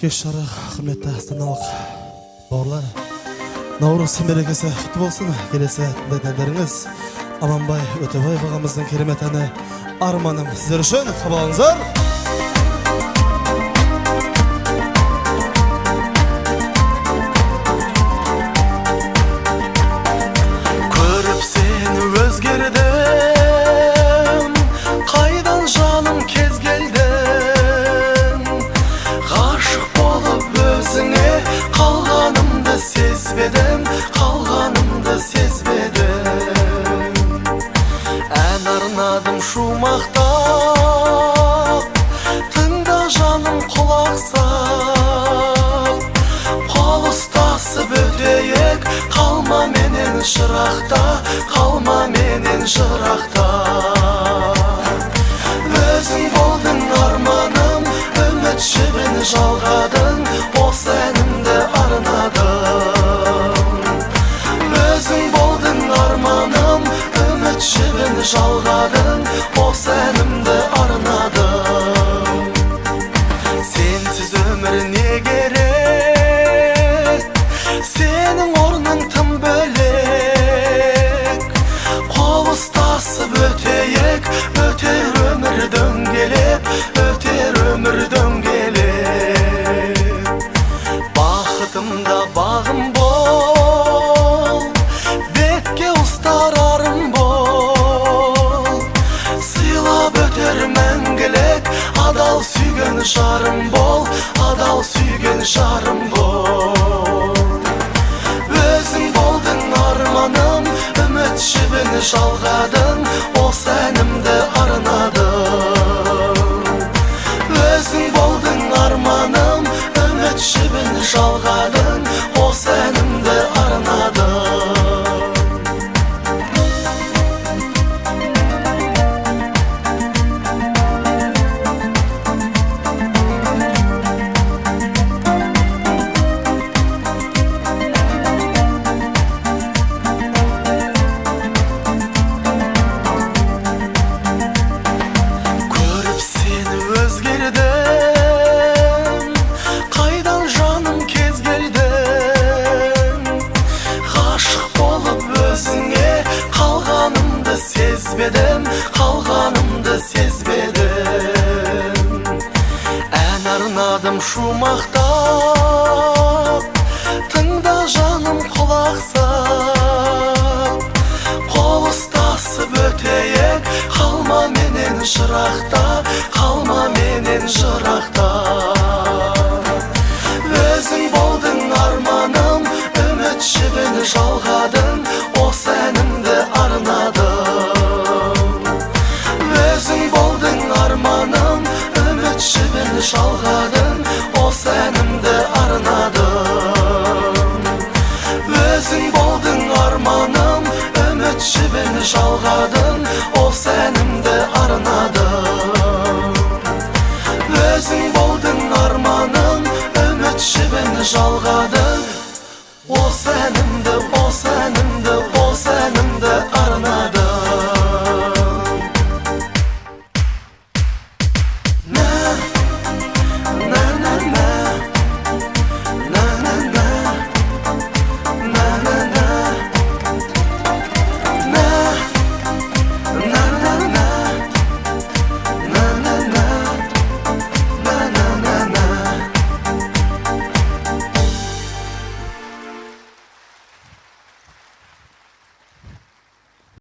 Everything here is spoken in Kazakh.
Кеш жарық, құрметті астаналық бауырлар. Наурыз мерекесі құтты болсын. Келесі тыңдайтын әндеріңіз Аманбай Өтебаев ағамыздың керемет әні «Арманым» сіздер үшін. Қабыл алыңыздар. Көріп сені өзгердім, қайдан жаным кез келдің. Ғашық болып өзіңе қалғанымды сезбедім, қалғанымды сезбедім. Ән арнадым шумақтап, тыңда, жаным, құлақ сал. Қол ұстасып өтейік, қалма менен жырақта, қалма менен жырақта. Өзің болдың арманым, үміт жібін жалғадың, осы әнімді арнадым. Өзің болдың арманым, үміт жібін жалғадың, осы әнімді арнадым. Сенсіз өмір не керек, сенің орның тым бөлек. Қол ұстасып өтейік, өтер өмір дөңгелеп, өтер өмір дөңгелеп. Бақытымда бағым бол, бетке ұстар арым бол. Сыйлап өтер мәңгілік, адал сүйген жарым бол, адал сүйген жарым бол. Өзің болдың арманым, үміт жібін жалғадың, осы әнімді арнадым. Өзің болдың арманым, үміт жібін жалғадың, осы әнімді арнадым. Көріп сені өзгердім, қайдан жаным кез келдің. Ғашық болып өзіңе қалғанымды сезбедім, қалғанымды сезбедім. Ән арнадым шумақтап, тыңда, жаным, құлақ сал. Қол ұстасып өтейік, қалма менен жырақта, қалма менен жырақта. Өзің болдың арманым, үміт жібін жалғадың, осы әнімді арнадым. Өзің болдың арманым, үміт жібін жалғадың, осы әнімді арнадым. Өзің болдың арманым, үміт жібін жалғадың, осы әнімді